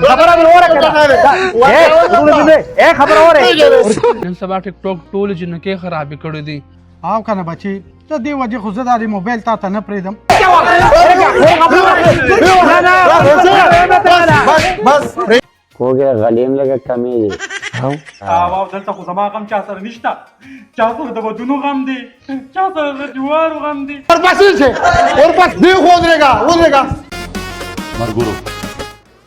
خبره مې وره کړه. اے خبره وره. نن سبا ټیک ټاک ټول جنکې خرابې کړې دي. او کنه بچي، د دې وجې خو زه دا د موبایل تا ته نه پرېږدم. بس کوږه غلیم لګه کمې دي. او دلته خو زما غم چا سره نشته، چا سره د ودونو غم دی، چا سره د جوارو غم دی. ورپسې شه، ورپسې دی، خو ودرېږه، ودرېږه. مرګورو،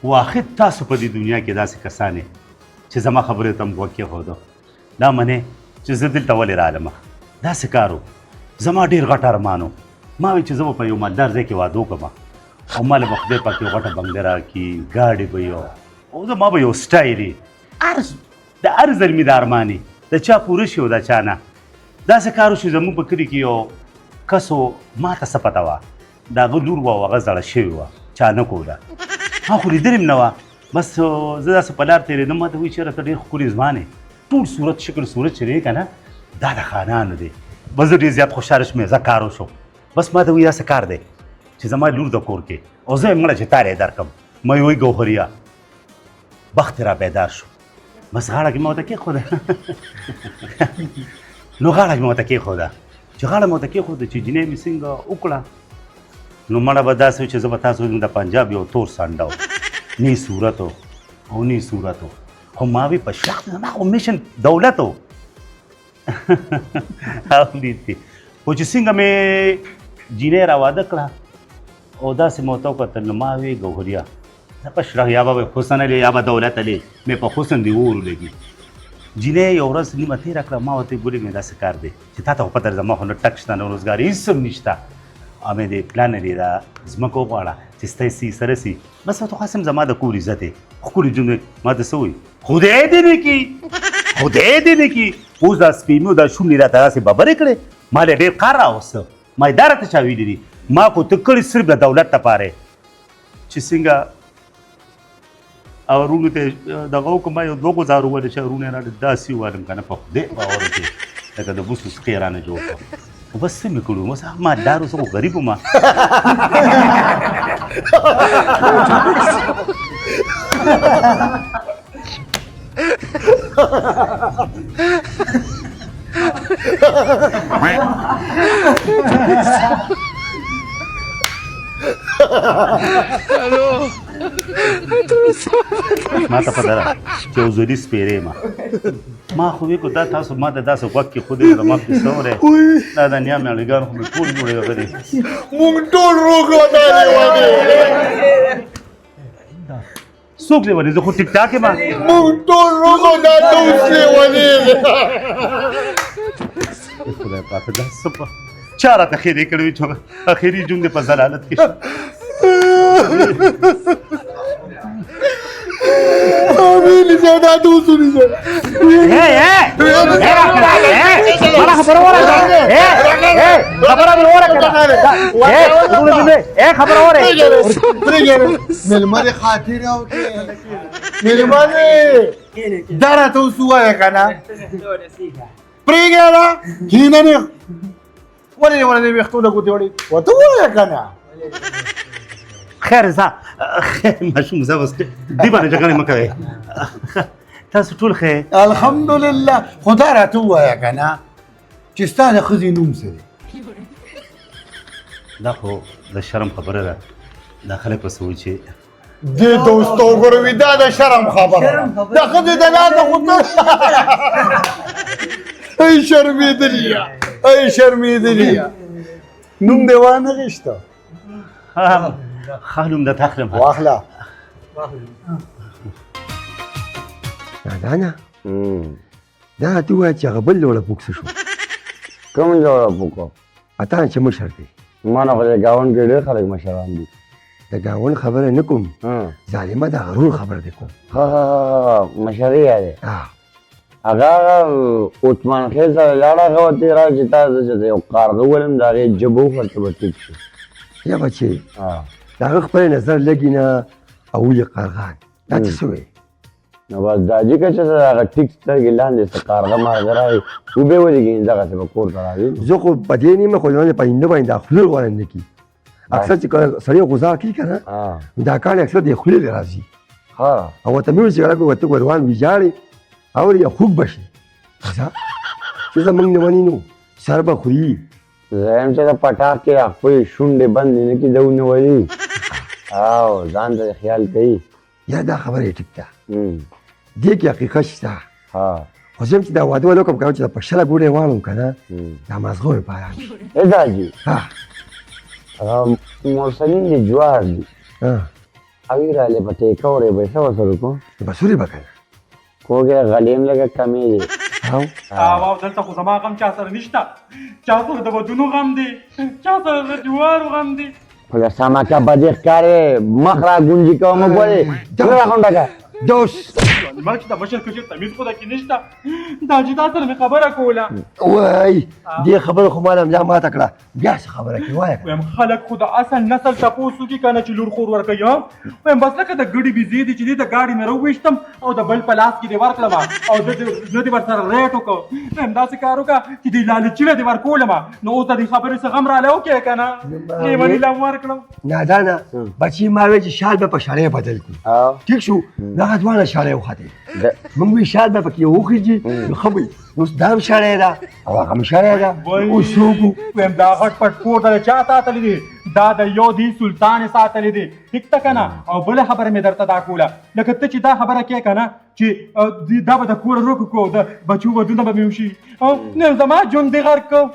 واحد تاسو په دې دنیا کې داسې کسان یې چې زما خبرې ته هم غوږ کېښوده. دا منې چې زه دلته ولې رالم؟ داسې کار و، زما ډېر غټ ارمان و. ما وی چې زه به په یو مالدار ځای کې واده وکړم او ما له به خدای پاک یو غټه بنګله راکړي، ګاډي به یو او زما به یو سټایل وي. هر د هر زلمي د ارمان وي، د چا پوره شي او د چا نه. داسې کار وشو، زموږ په کلي کې یو کس و، ما ته څه پته وه، د هغه لور وه او هغه زړه شوې وه، چا نه کوله، ما خو لیدلې هم نه وه. بس زه داسې په لار تېرېدم، ما ته وایي چېرې ته ډېر ښکلي ځوان یې، ټول صورت شکل صورت چې دی که نه دا د خانانو دی. بس زه ډېر زیات خوشحاله شوم، زه کار وشو. بس ما ته وایي داسې کار دی چې زما لور د کور کې او زه یې مړه چې تاله یې درکړم. ما یې وایي ګوهریا، بخت یې را بیدار شو. بس غاړه کې مې ورته کېښوده، نو غاړه کې مې ورته کېښوده، چې غاړه مې ورته کېښوده چې جینۍ مې څنګه وکړه. نو مړه به داسې و چې زه به تاسو د پنجاب یو تور سنډه و، نی صورت و او نی صورت و، خو ما وی په شخص زما خو میشن دولت و. دي خو چې څنګه مې جینۍ را واده کړه او داسې مې ورته وکتل، نو ما وی ګوهریا زه په شرح یا به حسن علی یا به دولت علی مې په حسن دی اور ولګي. جینۍ یو ورځ نیمه تېره کړه، ما ورته ګورې مې داسې کار دی چې تا ته خو پته ده زما خو نه ټک شته نه روزګار هېڅ هم نشته، او مې دې پلان دی دا ځمکه وغواړه چې ستا سي سره سي. بس ته خو هسې هم زما د کور عزت یې، ښکلې جملې ما ته څه وایي، خدای دې نه کړي، خدای دې نه کړي. اوس دا سپېمې او دا شونډې راته داسې ببرې کړې، ما له ډېر قار راوسته. ما یې دا راته چا ویلي دي، ما خو ته کړې صرف د دولت لپاره چې څنګه او وروڼو ته دغه وکړم. ما یو دوه ګزار وویل چې وروڼه یې راله داسې وویلم که نه په خدای باور وکړې لکه د بوسو سکې یې رانه جوړ کړ. خو بس څه مې کړو، بس هغه مالدار و، زه خو غریب وم. ما ته پته ده چې یو ځلي سپېرې ما ما خو وی کو دا تاسو ما ته داسې غوږ کې خو دې زما پسې وری، دا د نیا میړګان خو مې ټول جوړې غلي، مونږ ټول روغ ودانې. څوک لیونی؟ زه خو ټیک ټاک یم. مونږ ټول روغ او دا دوست لیونی. خدای پاک دا څه په چا راته خیرې کړې وي چې اخري ژوند په ضلالت کې شو. ویلي چې دا دوست ونیسه. خبره وره، خبره مې وره کړه. خبره وره. مېلمه دې خاطر او مېلمه دې دا راته اوس ووایه که نه پرېږده دا کښېنه نه ولې ولې دې ویښتو له ګوتې وړې ورته ووایه که نه. خیر ځه، خیر ماشوم ځه، بس دې باندې جګړې مه کوئ. تاسو ټول ښه؟ الحمدلله. خو دا راته ووایه که نه چې ستا د ښځې نوم څه دی؟ دا خو د شرم خبره ده، دا خلک به څه وایي چې دې دوستو ګوروي. دا د شرم خبره ده، د ښځې د لاسه خو ته ای شرمېدلي، ای شرمېدلي. نوم دې وانه غیشته؟ ښه نوم درته اخلم. واخله. نادانه دا راته ووایه چې هغه بل لوړه پوک څه شو؟ کوم لوړه پوک؟ اتان چې مشر دی. ما نه خو د ګاونډ کې ډېر خلک مشران دي. د ګاونډ خبره نه کوم ظالمه، د غرور خبره دې کوم. ښه ښه مشري یې دی. هغه عثمان خېل سره لاړه، هغه ورته راغی چې تا زه چې یو قارغه ولم د هغې ژبه وخوړه ته به ټیک شي. یا بچې د هغه خپل نظر لګي نه او ولي قارغان دا ته څه وایې؟ نو بس دا ځکه چې هغه ټیک سترګې لاندې څه کارغه مارغه راغی وبې ولګي، دغسې به کور ته راځي. زه خو په دې نیمه خو ځان په هندو باندې دا خوله غواړم نه کي. اکثر چې کله سړی غوزار کوي که نه، دا کاڼي اکثر د خولې له راځي. او ورته مې وویل چې هلکه ورته ګوروان ویجاړې اورې یا خوږ به شي. ځه چې زمونږ نه مني نو سر به خوري. زه یم چې د پټاق کې خپلې شونډې بندې نه کړي، ده ونه ولي او ځان ته خیال کوي. یا دا خبره یې ټیک ده، دې کې حقیقت شته. خو زه هم چې دا واده ونه کوم که نه، چې دا په شله ګوډی واړوم که نه، دا مازغه مې په ارام شي. داجي هغه مرسلین دي، جوار دي، هغوی راغلې په ټیکه وړې به څه ورسره وکړو؟ بسوري به که نه کوږی غلیم لږه کمې دی. او دلته خو زما غم چا سره نشته، چا سره د ودونو غم دی، چا سره د جوارو غم دی. خو له سمکه بدې ښکارې، مخ را ګونجي کوه، موږ ولې خوله را غونډه کړه. دوس مرګ چې د مشر کشر تمیز خو دکې نشته. دا چې تا سره مې خبره کوله. وای دې خبره خو ما له ملا ماته کړه، بیا څه خبره کوې وایه. وایم خلک خو د اصل نسل تپوس وکړي که نه چې لور خور ورکوي. وایم بس لکه د ګډي بیزې دي چې دې د ګاډي نه راوویشتم او د بل په لاس کې دې ورکړم او زه دې ورسره ریټ وکړ. وایم داسې کار وکړه چې دې لالچي له دې ورکولم، نو اوس د دې خبرې څه غم راله وکړې که نه، لېوني له هم ورکړم. نادانه بچي، ما ویل چې شال به په شړۍ بدل کړو، ټیک شو، دغه دواړه شړۍ وختې، موږ وی شال به پکې وخیږي نو ښه به وي. اوس دا هم شړۍ ده او هغه هم شړۍ ده، اوس څه وکړو؟ وایم دا غټ پټ کور د چا ساتلی دی؟ دا د یو دی سلطان ساتلی دی، ټیک ده که نه؟ او بله خبره مې درته دا کوله، لکه ته چې دا خبره کوې که نه چې دا به د کوره ورکو کړو، د بچو ودونه به مې وشي، نو زما ژوند دې غرق کړ.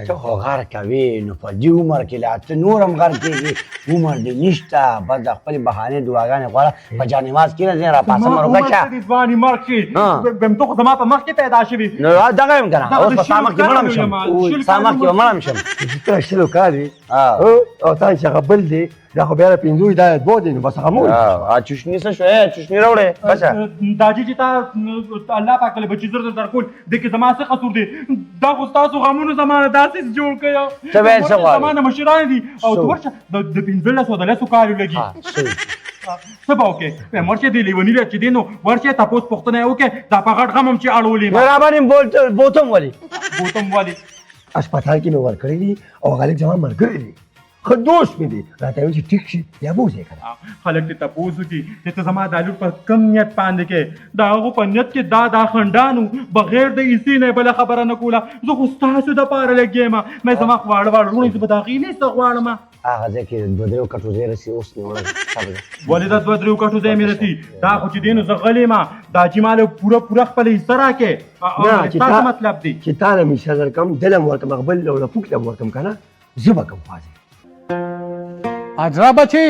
ته خو غر کوې، نو په دې عمر کې لا ته نور هم غر کېږې، عمر دې نشته. بس د خپلې بهانې دعاګانې غواړه، په جانماز کښېنه، ځینې راپاڅه مروکه شه. ځواني مرګ شي، ته خو زما په مخ کې پیدا شوي. نو دغه یم که نه، اوس په ستا مخ کې مړ هم شم، ستا مخ کې به مړ هم شم. چې ته شلو کال وي او تا چې هغه بل دی، دا خو بیا پنځو دا دوه دی، نو بس هغه مور. چوشني څه شوې؟ چوشني راوړې بچه. دا چې تا الله پاک له بچي زر درکول، دې کې زما څه قصور دی؟ دا خو ستاسو غمونو زما نه داسې جوړ کړی. څه ویل څه غواړې؟ زما نه مشران دي او ته ورشه د 15 او د 10 کالو لګي. څه به وکړې؟ وایم ورشه دې لېوني له چې دی نو ورشه تپوس پوښتنه یې وکړې، دا په غټ غم هم چې اړولې ما. را باندې بوتم ولې؟ بوتم ولې؟ هسپتال کې مې ورکړی دي او هغه لږ زما ملګری دی، ښه دوست مې دی، راته ویل چې ټیک شي بیا به وځې که نه. خلک دې تپوس وکړي چې ته زما دا لور په کوم نیت باندې کې؟ د هغو په نیت کې دا دا خنډان وو، بغیر د عیسې نه یې بله خبره نه کوله. زه خو ستاسو دپاره لګیا یم، مې زما خو واړه واړه وروڼه، زه به د هغې نه څه غواړم. هغه ځای کې دوه دریو کټو ځای رسي، اوس مې وړل. ولې دا دوه دریو کټو ځای مې رسي؟ دا خو چې دی نو زه غلی یم، دا چې ما له پوره پوره خپله حصه راکړې. ستا څه مطلب دی؟ چې تا له مې حصه درکړم، دله هم ورکړم، هغه بل له ورپوک له هم ورکړم که نه، زه به کوم خوازې. حاجره بچي،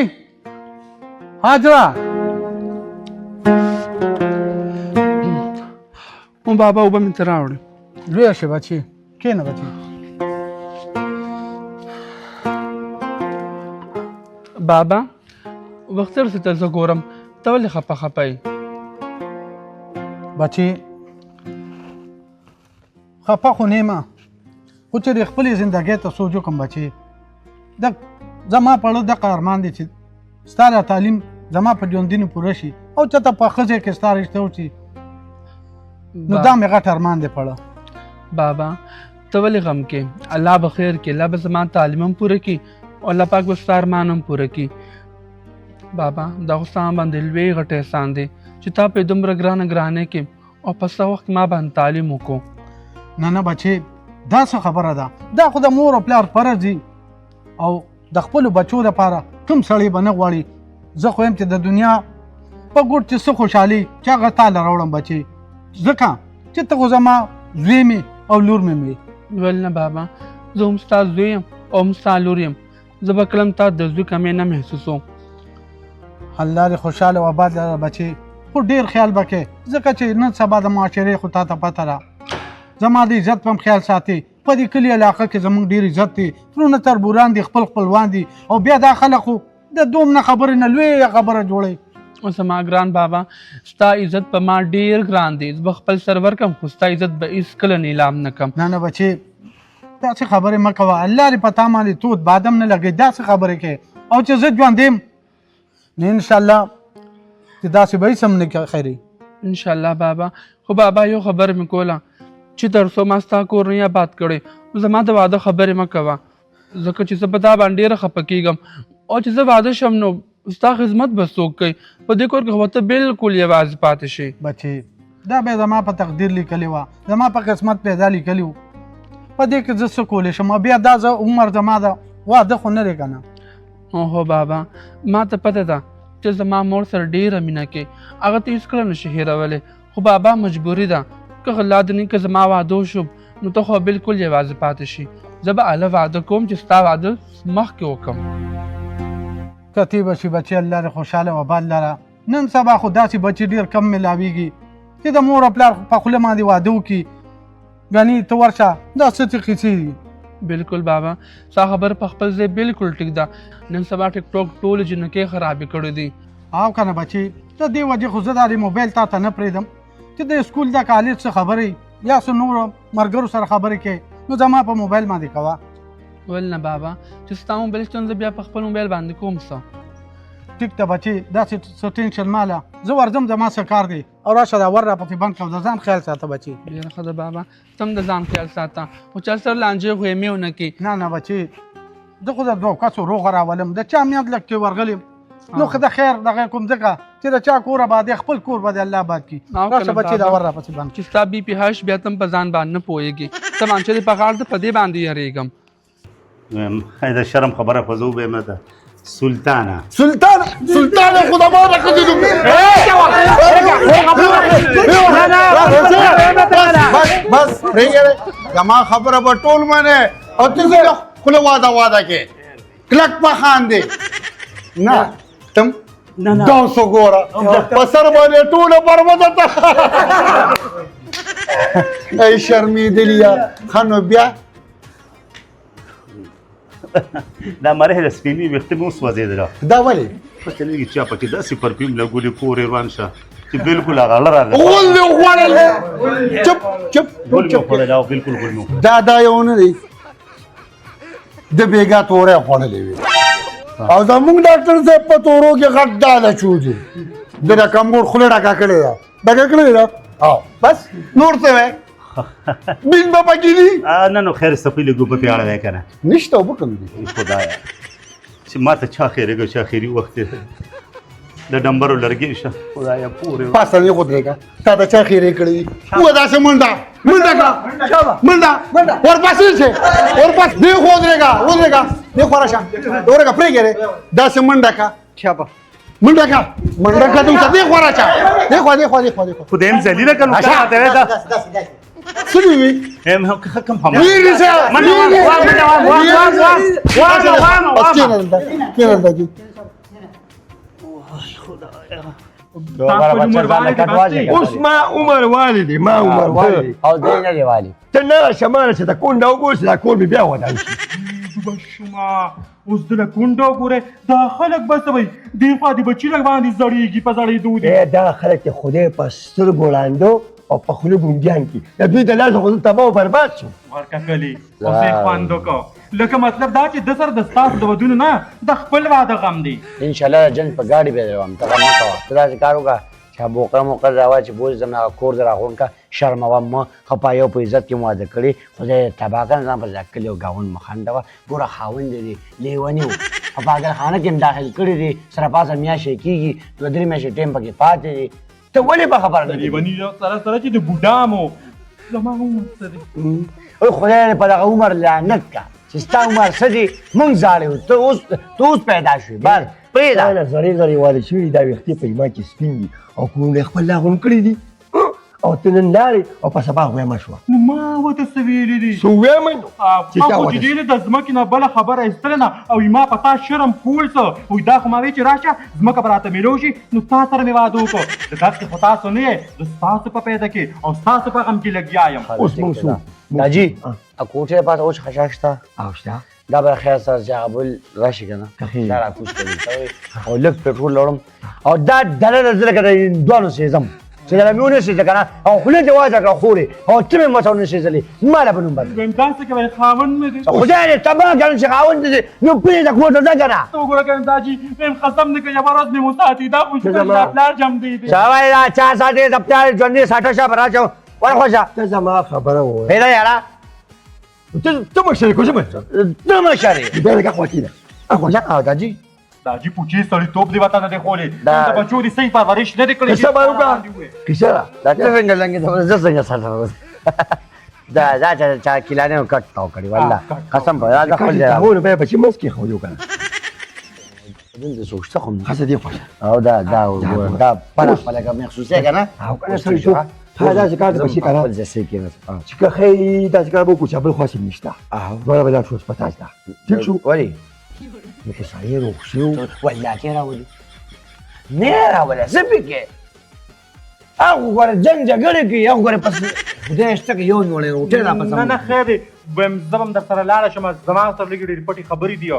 حاجره. او بابا اوبه مې ته راوړې. لویه شې بچي، کښېنه بچي. بابا وخت ورسېد ته زه ګورم ته ولې خپه خپه یې؟ بچي خپه خو نه یم، خو چې د خپلې زندګۍ ته سوچ وکړم بچي، د زما په اړه دغه ارمان دی چې ستا دا تعلیم زما په ژوندینو پوره شي او چې ته په ښه ځای کې ستا رشته وشي، نو دا مې غټ ارمان دی په اړه. بابا ته ولې غم کې؟ الله به خیر کړي، الله به زما تعلیم هم پوره کړي او الله پاک به ستا ارمان هم پوره کړي. بابا دا خو ستا باندې لوی غټ احسان دی چې تا په دومره ګرانه ګرانۍ کې او په څه وخت ما باندې تعلیم وکړو. نه نه بچې، دا څه خبره ده؟ دا خو د مور او پلار فرض دي او د خپلو بچو دپاره کوم سړی به نه غواړي. زه خو یم چې د دنیا په ګوټ چې څه خوشحالي چې هغه تا له راوړم بچې، ځکه چې ته خو زما زوی مې او لور مې مې. ول نه بابا، زه هم ستا زوی یم او هم ستا لور یم، زه به کله هم تا د زوی کمی نه محسوسوم. الله دې خوشحاله او آباد لره بچې، خو ډېر خیال به کوې، ځکه چې نن سبا د معاشرې خو تا ته پته ده، زما د عزت په هم خیال ساتې. په دې کلي علاقه کې زموږ ډېر عزت دی، ترونه تربوران دي، خپل خپلوان دي، او بیا دا خلک خو د دوم نه خبرې نه لویه خبره جوړوي. او زما ګران بابا، ستا عزت په ما ډېر ګران دی، زه به خپل سر ورکړم خو ستا عزت به هېڅکله نیلام نه کړم. نه نه بچې، داسې خبرې مه کوه، الله دې په تا باندې تود بادم نه لګوي، داسې خبرې کوې. او چې زه ژوندی یم نو انشاءالله چې داسې به هېڅ هم نه خیري. انشاءالله بابا. خو بابا یو خبره مې کوله چې تر څو ما ستا کور نه آباد کړی زما د واده خبرې مه کوه. ځکه چې زه په تا باندې ډېره خفه کېږم او چې زه واده شم نو ستا خدمت به څوک کوي؟ په دې کور کې خو به ته بالکل یوازې پاتې شې. بچې دا به زما په تقدیر لیکلې وه، زما په قسمت پیدا لیکلي وو، په دې کې زه څه کولی شم؟ او بیا دا زه عمر زما ده، واده خو نه دی که نه. اوهو بابا، ما ته پته ده چې زما مور سره ډېره مینه کوې، هغه ته هېڅکله نه شي هېرولی، خو بابا مجبوري ده، که الله دې نه که زما واده وشو نو ته خو بالکل یوازې پاتې شي. زه به هله واده کوم چې ستا واده مخکې وکړم. کتې به شي بچې، الله دې خوشحاله او آباد لره. نن سبا خو داسې بچي ډېر کم میلاویږي چې د مور او پلار په خوله باندې واده وکړي. ګنې ته ورشه، دا څه څه قیصې دي؟ بالکل بابا، ستا خبره په خپل ځای بالکل ټیک ده. نن سبا ټیک ټاک ټولې جینکۍ خرابې کړې دي. او که نه بچې، د دې وجې خو زه دا د موبایل تا ته نه پرېږدم چې د سکول د کالج څه خبرې یا څه نورو ملګرو سره خبرې کوې، نو زما په موبایل باندې کوه. ول نه بابا، چې ستا موبایل شته نو زه بیا په خپل موبایل باندې کوم څه. ټیک ده بچې، داسې څه ټینشن مه له، زه ورځم، زما څه کار دی، او راشه دا ور راپسې بند کړه، د ځان خیال ساته بچې. ډېره ښه ده بابا، ته هم د ځان خیال ساته، خو چا سره لانجې خو یې مې ونه کړې. نه نه بچې، زه خو د دوو کسو روغه راولم، د چا میاد لږ کې ورغلیم نو ښه د خیر دغه کوم، ځکه چې د چا کور آباد دی خپل کور به دې الله آباد کړي. راشه بچې دا ور راپسې بند چې ستا بي پي هش بیا ته هم په ځان باندې نه پوهېږې، ته مانچه دې په غاړه ده، په دې باندې یېرېږم. د شرم خبره خو زه ووایم نه ده. سلطانه سلطانه سلطانه خو د ما نه ښځې نوم بس بس پرېږده، زما خبره به ټول منې او ته څنګه خوله واده واده کې کلک په خاندې؟ نه تم دا څه ګوره په سر باندې ټوله بربده ته ای شرمېدليه. ښه نو بیا دا مریح د سپینې ویښته مې وسوځېدله. دا ولې؟ پته نه لګي چا پکې داسې پرفیوم لګولي، کور یې روان شه چې بالکل هغه اړه راغله. غول دې وخوړل. چپ چپ غول مې وخوړل او بالکل غول مې وخوړل. دا دا یو نه دی، د بېګا توری خوړلې وي او زموږ ډاکټر صاحب په تورو کې غټ داله چوځي، ده د کمګور خوله ډکه کړې ده، ډکه کړې ده او بس نور څه وایې؟ بین به پکې دي؟ نه نو خیر، سپۍ لږ اوبه پې اړوی که نه؟ نشته اوبه کوم دي. خدایه چې ما ته چا خیرېږه، چا خیري وخت دی د ډمبرو لرګی شه خدایه پورې پاسه مې ودرېږه، تا ته چا خیرې کړې دي؟ وه داسې منډه منډه کړه، منډه ورپسې شې، ورپسې دې خو ودرېږه، ودرېږه، دې خوا راشه، ورېږه پرېږې دی، داسې منډه کړه، منډه کړه، منډه کړه، دلته دې خوا راشه، دې خوا دې خوا دې خوا دې خوا. خدای هم ذلیله کړم، تا ته وایي دا څه دې وي؟ ښه کوم هم ویرې شه، منډه وام، منډه وام، وام، وام، وام، وام، وام. بس کښېنه دلته، کښېنه دلته. اوس ما عمر والي دی، ما عمر والي دی او دی نه دی والي. ته نه راشه ما نه چې د کونډه وګورې چې دا کور مې بیا ودان شي. شومه اوس دله کونډه وګوره، دا خلک به څه وایي؟ دې خوا د بچي لږ باندې زړېږي، په زړېدو دي. دا خلک چې خدای په سترګو ړانده او په خوله ګونګیان کړي، د دوی د لاسه خو زه تباه او برباد شوم. ورکه کلي اوس یې خوند وکړ، لکه مطلب دا چې ده سره د ستاسو د ودونو نه د خپل واده غم دی. انشاءالله د جنګ په ګاډي به دروم، ته غم مه کوه. ته داسې کار وکړه چې بوقه موقه راوه چې بوځي زما هغه کور در راغونډ کړه، شرموه مه، ښه په یو په عزت کې مو واده کړي، خدای دې تباه کړه، ځان په ځای کلي او ګاونډ مه خندوه. ګوره خاوند دې لیونی و، په پاګلخانه کې هم داخل کړي دي، سره پاسه میاشتې کېږي، دوه درې میاشتې ټایم پکې پاتې دی، ته ولې په خبره نه لیونی سره سره چې د بوډا مو زما عمر څه دی؟ اوی خدای دې په دغه عمر لعنت کړه چې ستا عمر څه دی، موږ زاړه یو، ته اوس پیدا شوې، بس پرېږده. نه زړې زړې والي شوي دا ویښتې په ایمان کې سپین دي او کورونه یې خپل لا غونډ کړي دي، او ته نن لاړې او په سبا غویمه شوه. نو ما ورته څه ویلي دي؟ څه ووایم نو؟ چې ما چا خو ورته چې دې د ځمکې نه بله خبره ایستله نه، او ما په تا شرم کول څه، وایي دا خو ما ویل چې راشه ځمکه به راته میلو شي، نو تا سره مې واده وکړو. د داسې خو تاسو نه یې، زه ستاسو په پیدا کې او ستاسو په غم کې لګیا یم. اوس موږ څو؟ حاجي کوټې لپاره اوس خشاش شته؟ او شته. دا به خیر سره چې هغه بل راشي که نه، دا راکوز کړي او لږ پټرول لوړم، او دا دله ده زه لکه د هندوانو سېزم چې دله مې ونه سېزه که نه، او خوله دې واجه کړه خورې، او ته مې ورته ونه سېزلې، ما له به نوم بد. وایم داسې کوې خاوند مې دی. خدای دې تباه کړم چې خاوند دې دی، نو پرېږده کور ته ځه که نه. ته وګوره که دا چې وایم قسم دې که یوه ورځ مې وساتي، دا خو شکر چې پلار جم دی دی. څه وایې دا چا ساتې؟ د پلار ژوندې ساټه شه به راشه ورخوشه. ته زما خبره ووایه. پرېږده یاره. ته ته مشر کوم مشر؟ ته مشر یې. دا لکه خوا کېده اخوا. نه دا جی دا جی پوچې سړیتوب دې وطن نه دی ښولی، دا- د بچو دې صحیح پرورش نه دی کړی. قصه به وکړه، قصه ده. دا ته څنګه لنګې ته زه څنګه سر سره دا دا چا چا کیلانه کټ تاو کړی والله قسم په دا خپل ځای تاونه بیا بچی منځ کې خو یو کنه. دلته څوک شته خو خاصه دی خوښه. او دا دا وګوره، دا پره خپله که مخصوصه که نه. او کنه سړیتوب ها داسې کار ته بچی کنه خپل ځای سې کېناست. چې که ښه داسې کار به وکړو چې بل خوا سي نشته، دواړه به لاړ شو هسپتال ته. ټیک شو؟ ولې؟ نو که سړی روغ شو والله کې راولي نه راولي څه پې کې هغه ګوره جنګ جګړې کوي، هغه ګوره پس خدای شته که یو نوړی روټۍ را پسه. نه نه خیر دی، وایم زه به هم در سره لاړه شم، زما سره لږې ډېرې پټې خبرې دي،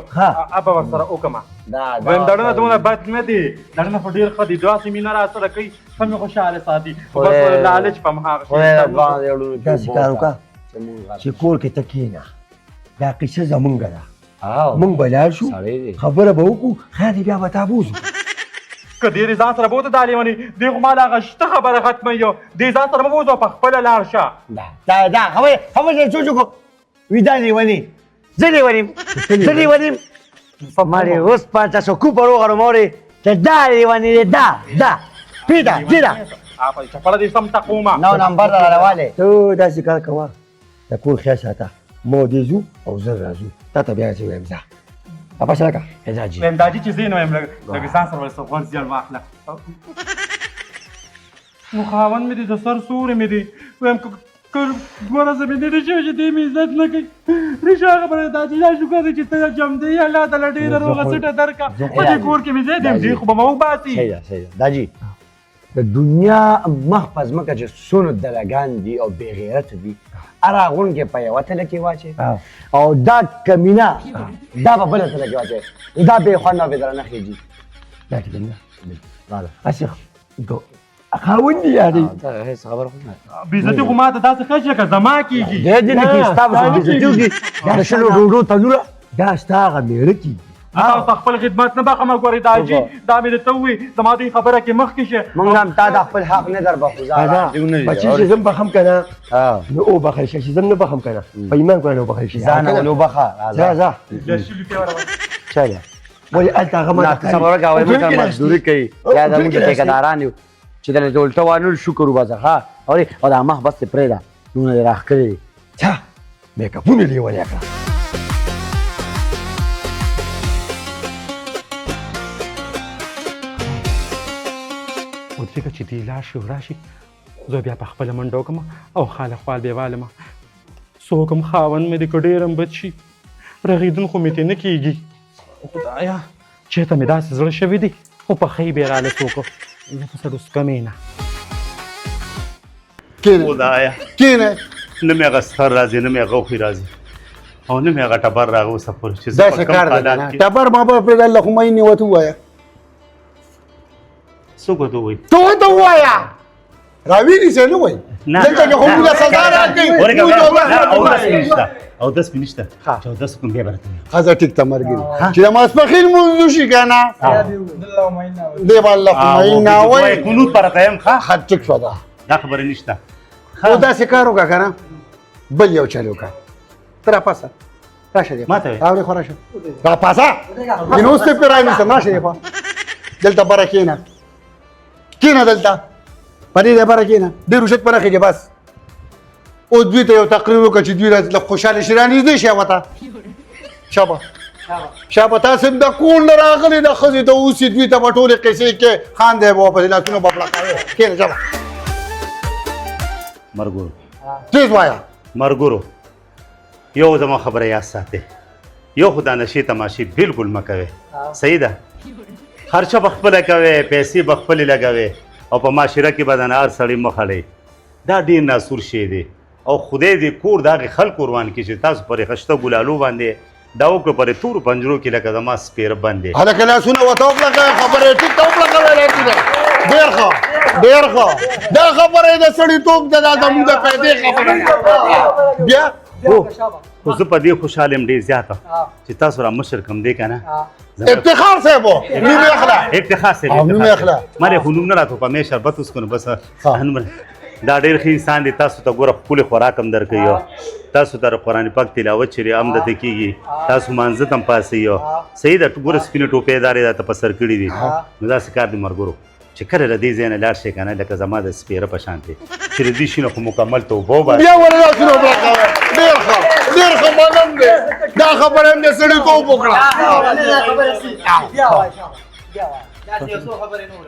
ابه ورسره وکړم. دا وایم دړنه دومره بد نه دی، دړنه خو ډېر ښه دی، داسې مینه را سره کوي، ښه مې خوشحاله ساتي، خو بس لالچ په هماغه شي. خدای دواړه د وړونو کې داسې کار وکړه چې کور کې ته کښېنه، دا قصه زمونږ ده، مونږ به لاړ شو، سړی دی. خبره به وکړو، خیر دی، بیا به تا بوځو. که دې ځان سره بوته دا لیونی دې خو ما له هغه شته خبره ختمه یو، دې ځان سره مه بوځه، په خپله لاړ شه. دا دا دا خبره خبره څه شو ویدا لیونی، زه لیونی زه لیونی ماري اوس پاچا شو کو پرو غرو موري چې دا لیونی دی، دا دا پیدا پیدا اپه چپړه دې سم تقومه. نو نمبر را راواله. ته داسې کار کوه، د کور خیال ساته، مو دې ځو او زر راځو، تا ته بیا څه وایم. ځه اپا راکه. دا جی وایم دا جی چې زه نه وایم لږ ځان سره ورسره غوړ زیړ واخله. نو خاوند مې دی، د سر سوری مې دی، وایم که دوه ورځې مې نه دي شوي چې دې مې عزت نه کوي. رښتیا خبره ده چې دا شکر دی چې ته جم دی، الله تعالی ډېره روغه سټه درکړه، په دې کور کې مې ځای دی، دې خو به مې وباسي. صحیح ده صحیح ده. دا جی د دنیا مخ په ځمکه چې څونه دلګان دي او بې غیرته دي، هر هغونکی په یوه تله کې واچوي او دا کمینه دا په بله تله کې واچوي، دا بې خونده او بې درنه خېږي. دا ټیک نه راله هسې خاوند دی یاري. دا هېڅ خبره خو نه. بېعزتي خو ما ته داسې ښه شي لکه زما کېږي. دی دې نه کېږي، ستا به څه بېعزتي وکړي د شلو ډوډو تنوره. دا ستا هغه مېړه کېږي. تاسو خپل خدمت نه بخښم. ګورې دا جی دا مې درته ووایي، زما دې خبره کې مخکې شه. مونږ هم تا د خپل حق نه در بخښو. بچی چې زم بخښم که نه نو وبخښل شي، چې زم نه بخښم که نه په ایمان کړه نو وبخښل شي. ځان ول وبخښه. ځه ځه چا ده ولې هلته هغه ما نه صبر وکړه، وایي موږ سره مزدوري کوي، یا دا موږ ټیکهداران یو چې د الټه وانول شکر وباسه. ښه اورې، او دا مخ بس دې پرېږده، نونه دې راښکلي دي. چا میکاپونه لیونی کړه. ودرېږه چې دی لاړ شي او راشي، زه بیا په خپله منډه وکړم او خاله خوال به یې والم. څوک هم خاوند مې دی که ډېر هم بد شي، رغېدون خو مې ترې نه کېږي. خدایه چېرته مې داسې زړه شوی دی، خو پخۍ به یې راله څوک، زه خو څه ډوسکمې نه. خدایه کښېنه. نه مې هغه ستر راځي، نه مې هغه غوښې راځي، او نه مې هغه ټبر راغی اوسه پورې چې زه داسې په کوم کار دی حالات کنه کې. ټبر ما به پرېږده، الله خو مې ورته ووایه. څوک ورته ووایي؟ ته ورته ووایه، راویني څه نه وایي. نه. دلته کې خو موږ له سزا راکوي. ورکه موږ نه، ته اودس مې نشته، اودس مې نشته، چې اودس وکړم بیا به راته وایي. ښځه ټیک ته مرګري چې د ماسپښین لمونځ وشي که نه، دی به الله خو معین وایي. قنوت پر راته یم. ښه ښه ټیک شوه دا. دا خبره نشته. او داسې کار وکړه که نه، بل یو چل وکړه، ته راپاسه راشه دې ما ته وایې؟ راوړې خو راشه راپاسه، نو اوس ته پرې رانیسم. راشه دې خوا دلته بره کښېنه، کښېنه دلته په دې ځای بره کښېنه، ډېر اوچت په نه خېږې بس. او دوی ته یو تقریر وکړه چې دوی راته خوشحاله شي، رانږدې شي هغه ته. شابه شابه تاسې هم د کور نه راغلي د ښځې ته اوسي، دوی ته به ټولې قصې کې خان دی به ورپسې لاسونه به پړکوې. کښېنه شابه. مرګورو تېز وایه. مرګورو یو زما خبره یاد ساتئ، یو خو دا نشې تماشې بالکل مه کوئ، صحیح ده؟ خرچه به خپله کوئ، پیسې به خپلې لګوئ، او په معاشره کې به د هر سړي مخ اړوئ. دا ډېر ناسور شی دی، او خدای دې کور د هغې خلکو روان کړي چې تاسو پرې خشته ګلالو باندې دا وکړو، پرې تورو پنجرو کې لکه زما سپېره بند دی. هلکه لاسونه ورته وپړکوئ، خبره یې ټیک ته وپړکوئ لاسونه. ډېر ښه ډېر ښه، دا خبره یې د سړیتوب ده، دا زموږ د پیدې خبره ده. بیا خو زه په دې خوشحاله یم ډېر زیاته چې تاسو را مشر کم دی که نه. افتخار صاحب نوم یې اخله. افتخار صاحب، نوم یې اخله. ما دې خو نوم نه راتو، په مې شربت وڅښو نو بس. نوم دا ډېر ښه انسان دی. تاسو ته ګوره ښکلی خوراک هم درکوي، تاسو ته د قرآن پاک تلاوت چې هم درته کېږي، تاسو مانځه ته هم پاڅئ. صحیح ده، ګوره سپینې ټوپۍ دارې راته په سر کړي دي. نو داسې کار دی ملګرو چې کله له دې ځای نه لاړ شئ که نه، لکه زما د سپېره په شان دی چې له دې شي نه خو مکمل توبه وباسئ. بیا ولې لاسونه وبرکوې؟ ډېر ښه، ډېر ښه، منم دی دا خبره هم د سړیتوب وکړه.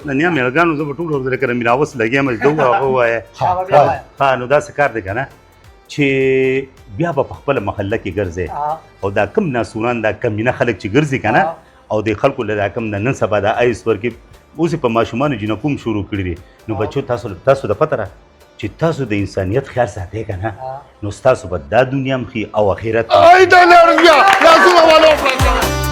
د نیا مېړګانو زه به ټول ورځ لکه میراوس لګیا یم چې ده هغه ووایه. ها نو داسې کار دی که نه چې بیا به په خپله محله کې ګرځې او دا کم ناسوران دا کمینه خلک چې ګرځي که نه، او د خلکو له دا کم د نن سبا دا ایس ورکې اوس یې په ماشومانو جینکو هم شروع کړي دي. نو بچو تاسو د پته را چې تاسو د انسانیت خیال ساتئ که نه، نو ستاسو به دا دنیا هم ښي او آخرت هم. ای د لړزیا لاسونه والا وپړه.